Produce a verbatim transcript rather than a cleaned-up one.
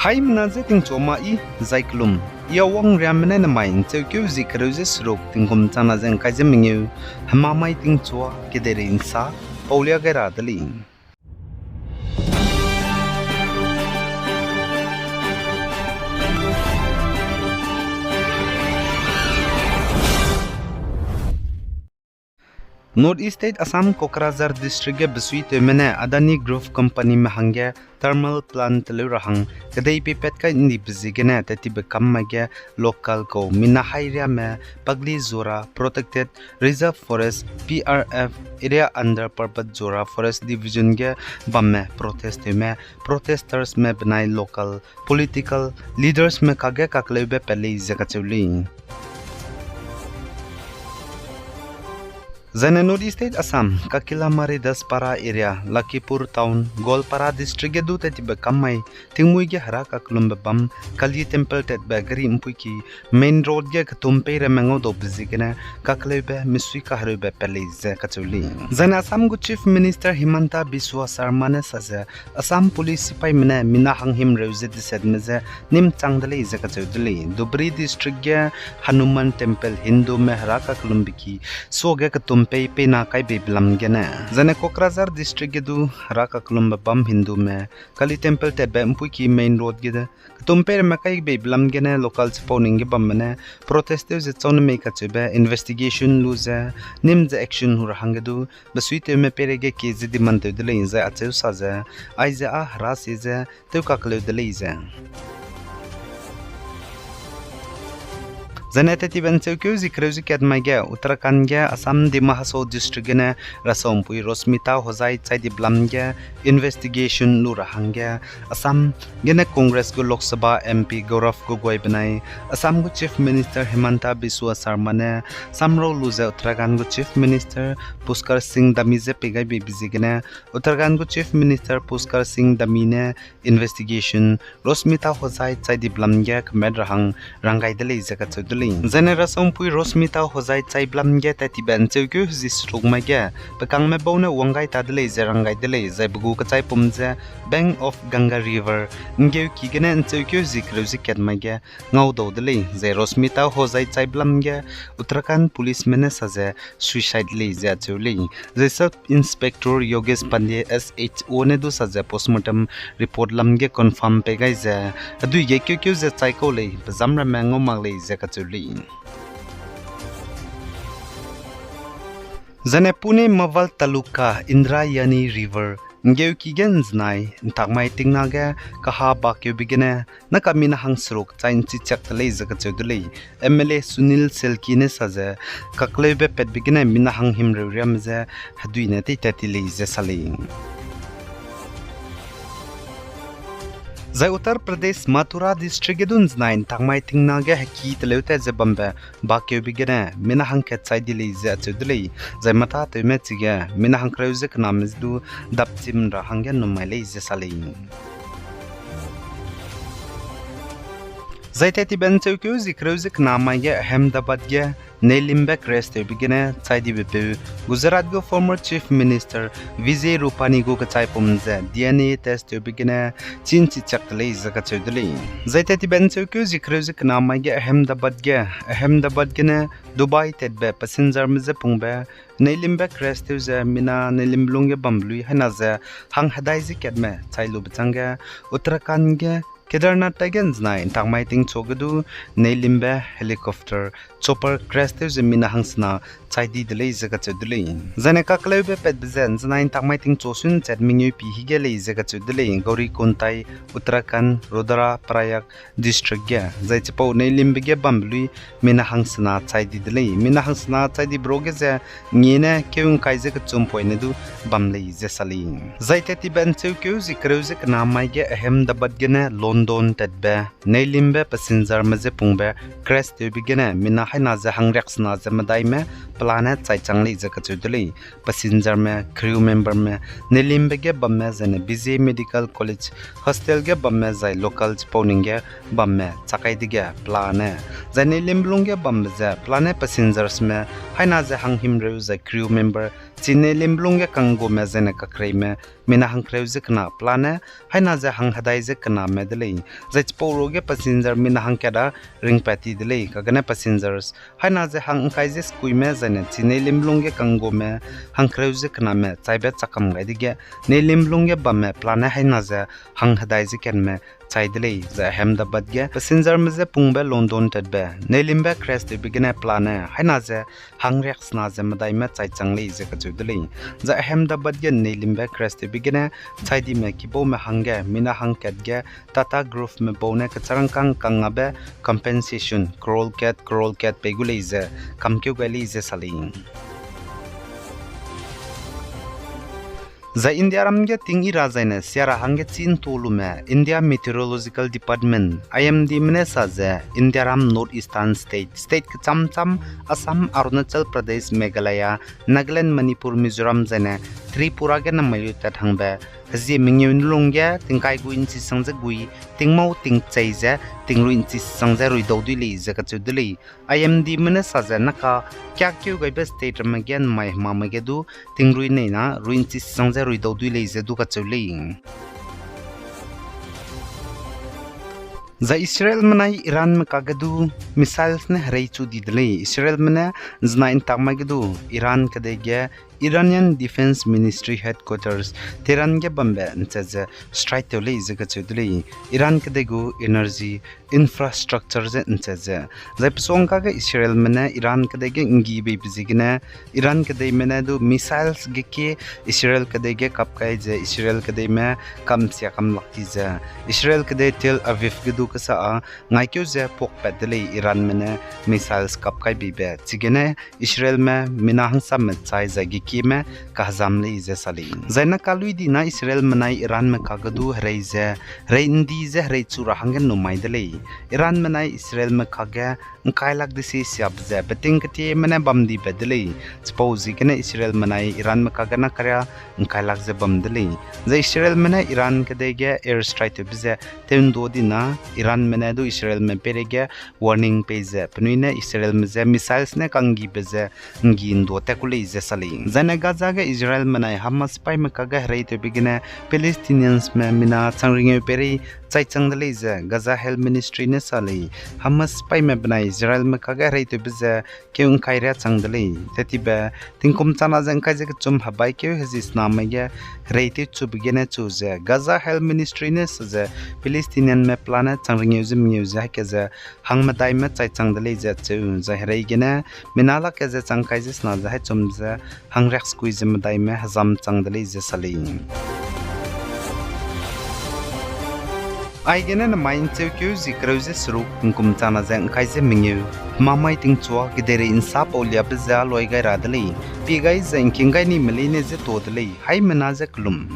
Haimena je tingchua ma i, zai kelum. I Awang Riamme ne nemai ’ncheukeu zie kereu ze seruk tingkum changna ze ’ngkai ze mengeu, hemamai tingchua, kedeirei ’nsa, paulia gai ra de lei. North East State Assam Kokrajhar District ge besuitewme ne Adani Group Companyme hangge thermal plant teleu ra hang kedei peipat kai ’ndibe ziegene tattibe kam mai ge local kau mina hai riame Pagli Zora Protected Reserve Forest, P R F, area under Parbat Zora Forest Division ge bamme protest tewme, protestorsme benai local political leadersme kage kakleube pat lei ze kacheu lei. Zaine North East State Assam, Kakilamari Daspara area, Lakhipur Town, Goalpara District ge du tattibe kam mai tingmuî ge hera kakellumbe bam, Kali Temple tatbe gari ’mpuiki main road ge ketum pei ramme ngaudaube ziegene kakleube misui kahereube pat lei ze kacheu lei. Zaine Assam gu Chief Minister Himanta Biswa Sarma ne sa ze, Assam Police sipaime ne mina hanghimreu ze desetme je nîmchang de lei ze kacheu de lei. Dhubri District ge Hanuman Temple Hindume hera kakellumbe ki suage ketum pei peina kai beibe lam gene. Zaine Kokrajhar District ge du hera kakellumbe bam Hindume Kali Temple tatbe ’mpuiki main road ge de ketum pei ramme kai beibe lam gene local chipau ning ge bamme ne protest tew ze chau ne mei kacheube investigation lu ze nîm ze action hu ra hangge du besuitewme peireige kie ze demand tew de lei zai acheu sa ze, aize â hera sie ze tew kakleu de lei ze. Zaine tattibe ’ncheukeu zie kereu ze kat mai ge Uttarakhand ge Assam Dima Hasao District gene rasaumpui Rosmita Hojai chai dibe lam ge investigation lu ra hangge Assam gene Congress gu Lok Sabha M P Gaurav Gogoi benai Assam gu Chief Minister Himanta Biswa Sarma ne samrau lu ze Uttarakhand gu Chief Minister Pushkar Singh Dhami je pei gai beibe ziegene Uttarakhand gu Chief Minister Pushkar Singh Dhami ne investigation Rosmita Hojai chai dibe lam ge kemet ra hang rang gai de lei ze kacheu de lei. Zaine rasaumpui Rosmita Hojai chaibe lam ge tattibe ’ncheukeu zie seruk mai ge pe kangme bau ne wang gai ta de lei ze rang gai de lei, zai pe gu kechaipum ze Bank of Ganga River, ’ngkeuki gene ’ncheukeu zie kereu ze kat mai ge ngaudau de lei, zai Rosmita Hojai chaibe lam ge Uttarakhand Policeme ne sa ze suicide lei ze acheu lei, zai Sub Inspector Yogesh Pandey, S H O ne du sa ze postmortem report lam ge confirm pei gai ze, hedui ge keukeu ze chai kau lei, pe zam ramme ngau mak lei ze kacheu lei. Zaine Pune Mawal Taluka Indrayani River, ’ngkeuki ge ’nzenai ’ntakmai tingna ge kaha bakeube gene naka mina hang seruk chai ’nchichiak de lei ze kacheu de lei. M L A Sunil Shelkey ne sa ze, kakleube patbe gene mina hanghimreu riame je hedui ne teitat ti lei ze sa lei. Zai Uttar Pradesh Mathura District ge du ’nzenai ’ntakmai tingna ge heki teleu tat ze bambe bakeube gene mina hangkat chai di lei ze acheu de lei. Zai matâtewme chige mina hangkereu ze kename du dapchim ra hangge ’nnum mai lei ze sa lei. Zai tattibe ’ncheukeu zie kereu ze kena mai ge Ahmedabad ge neilimbe crash tewbe gene chai dibe peu Gujarat gu former Chief Minister Vijay Rupani gu kechaipum ze D N A test tewbe gene chî ’nchichiak de lei ze kacheu de lei. Zai tattibe ’ncheukeu zie kereu ze kena mai ge Ahmedabad ge, Ahmedabad gene Dubai tatbe passengerme je pungbe neilimbe crash tew ze mina neilimbe lung ge bambe lui haina ze hanghedai ze katme chai lube chângge Uttarakhand ge Kedarnath taige ’nzenai ’ntakmai tingchu ge du neilimbe helicopter chopper crash tew ze mina hangsena chai di de lei ze kacheu de lei. Zaine kakleube patbe ze ’nzenai ’ntakmai tingchu sun chat mengeu pi hige lei ze kacheu de lei. Gaurikontai, Uttarakhand, Rudra Prayak District ge, zai chipau neilimbe ge bambe lui mina hangsena chai di de lei. Mina hangsena chai dibe ro ge ze ngiene keu ’ngkai ze kechum poine du bam lei ze sa lei. Zai tattibe ’ncheukeu zie kereu ze kena mai ge Ahmedabad gene London tatbe neilimbe passengerme je pungbe crash tewbe gene mina haina ze hangriaksena ze medaime pelane chai chang lei ze kacheu de lei. Passengerme, crew memberme, neilimbe ge bamme zaine Vijay Medical College hostel ge bamme zai local chipau ning ge bamme chakai dege pelane, zai neilimbe lung ge bambe ze pelane passengersme haina ze hanghimreu zai crew member chi neilimbe lung ge kanggume zaine kakreime mina hangkereu ze kena pelane haina ze hanghedai ze kename de lei. Zai chipau ruage passenger mina hangkat a ringpat ti de lei, kagene passengers haina ze hang ’ngkai ze sekuime zaine chi Neilim lungge kanggume hangkereu ze kename chaibe chakam gai dege, Neilim lungge bamme pelane haina ze hang hedai ze kenme chai de lei, zai Ahmedabad ge passengerme je pungbe London tatbe Neilimbe crash tewbe gene pelane haina ze hangriaksena ze medaime chai chang lei ze kacheu de lei. Zai Ahmedabad ge Neilimbe crash tewbe gene chai dime kibaume hangge mina hangkat ge Tata Groupme bau ne kecharangkâng kangngabe compensation crore kat, crore kat pei gu lei ze kamkeu gai lei ze sa lei. Zai Indiaram ge ting i ra zaine sia ra hangge chî ’ntu lume India Meteorological Department, I M Dme ne sa ze Indiaram North Eastern State, state kechâm châm, Assam, Arunachal Pradesh, Meghalaya, Nagaland, Manipur, Mizoram zaine Tripura ge namai lu tat hangbe hezie mengeu ne lungge tingkai gu inchi sang ze gui, tingmau tingchei ze tingrui inchi sang ze ruidau dui lei ze kacheu de lei. I M Dme ne sa ze naka kiakeu gaibe state ramme ge namai hemame ge du tingrui nei na rui inchi sang ze ruidau dui lei ze du kacheu lei. Zai Israelme nai Iranme kage du missiles ne herei chu di de lei. Israelme ne zena ntak mai ge du Iran kedei ge Iranian Defense Ministry Headquarters Tehran ge bambe ’nchâ ze strike tew lei ze kacheu de lei. Iran kedei gu energy infrastructure je ’nchâ ze. Zai pesuangkage Israelme ne Iran kedei ge ’nggi beibe ziegene, Iran kedeime ne du missiles ge kie Israel kedei ge kap kai ze Israel kedeime kamsia kam lak ti ze. Israel kedei Tel Aviv ge du kesa â ngaikeu ze puakpat de lei Iranme ne missiles kap kai beibe. Chigene Israelme mina hangsamme chai zai gekieme kahezam lei ze sa lei. Zai naka lui di na Israelme nai Iranme kage du herei ze, herei ’ndi ze herei chu ra hangge numai de lei. Iranme nai Israelme kage ’ngkailak desi siabe ze beting ketieme ne bam dibe de lei. Chipau ziegene Israelme nai Iranme kage na karia ’ngkailak ze bam de lei. Zai Israelme ne Iran kedei ge air strike tewbe ze tew ’ndu di na, Iranme ne du Israelme peireige warning pei ze, penui ne Israelme je missiles ne kanggibe ze ’nggi ’ndu tat ku lei ze sa lei. Zaine Gaza ge Israelme nai Hamas sipaîme kage herei tewbe gene Palestiniansme mina chang ringeu peirei chai chang de lei ze Gaza Health Ministry ne sa lei. Hamas sipaîme benai Israelme kage herei tewbe ze keu ’ngkai riâ chang de lei. Tetibe tingkum chana ze ’ngkai ze kechum hebaikeu hezie sename ge herei tewchube gene chu ze Gaza Health Ministry ne sa ze Palestinianme pelane chang ringeu ze mengeu ze haike ze hangmedaime chai chang de lei ze cheu zai herei gene mina lak ke ze chang kai ze sena ze haichum ze hangriaksekui ze medaime hezam chang de lei ze sa lei. Aigene namai ’ncheukeu zie kereu ze seruk tingkum chana ze ’ngkai ze mengeu, hemamai tingchua kedeirei ’nsa pauliabe ze â loi gai ra de lei, pie gai ze ’ngking gai nime leine je tuâ de lei, haimena je kelum.